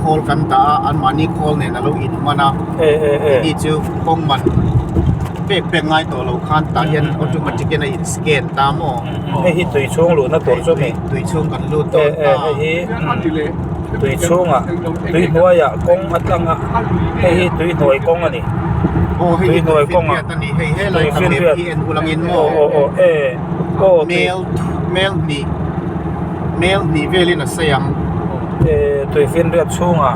khawl kan dah a anmahni khawl nen a lo inman a keini chu kawng man pek pek ngai tawh lo khan tah hian automatic in a in scan ta maw hei hi tui chhung luhna tur chu mi tui chhung kan lut dawn ta hei hi tui chhungah tui hnuaiah kawng a tlang a hei hi tui hnuai kawng a ni aw hei hi tui finriat a ni hei helai ka map hi en ulangin maw aw aw e aw mel mel hnih mel hnih velin a sawi ang e tui finriat chhungah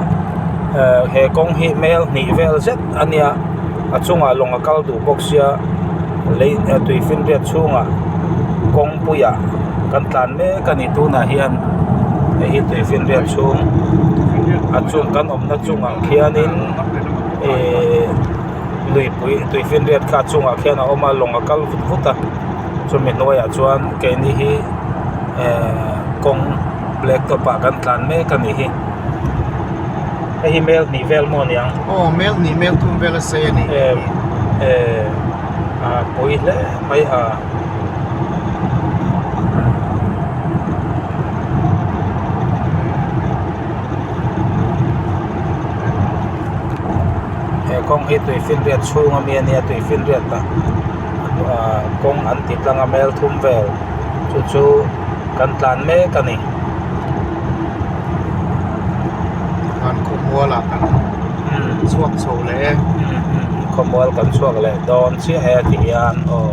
he kawng hi mel hnih vel zet a nia a chungah lawng a kal duh bawk sia lei tui finriat chhungah kawngpuiah kan tlan mek a ni tunah hian hei hi tui finriat chhung a chung kan awmna chungah khianin ihh luipui tui finriat kha a chungah khian a awm a lawng a kal vut vut a chumi hnuaiah chuan keini hi ehh kawng black top ah kan tlan mek a nih hi hei hi mel hnih vel maw niang aw mel hnih mel thum vel a sei a nih eh eh a pui hle mai a he kawng hi tui finriat chhung ami a nia tui finriat ah ah kawng an ti tlang a mel thum vel chu chu kan tlan mek a ni. Kan khawmual ah kan chhuak chho leh e. Khawmual kan chhuak leh dawn chiah e ti hian aw.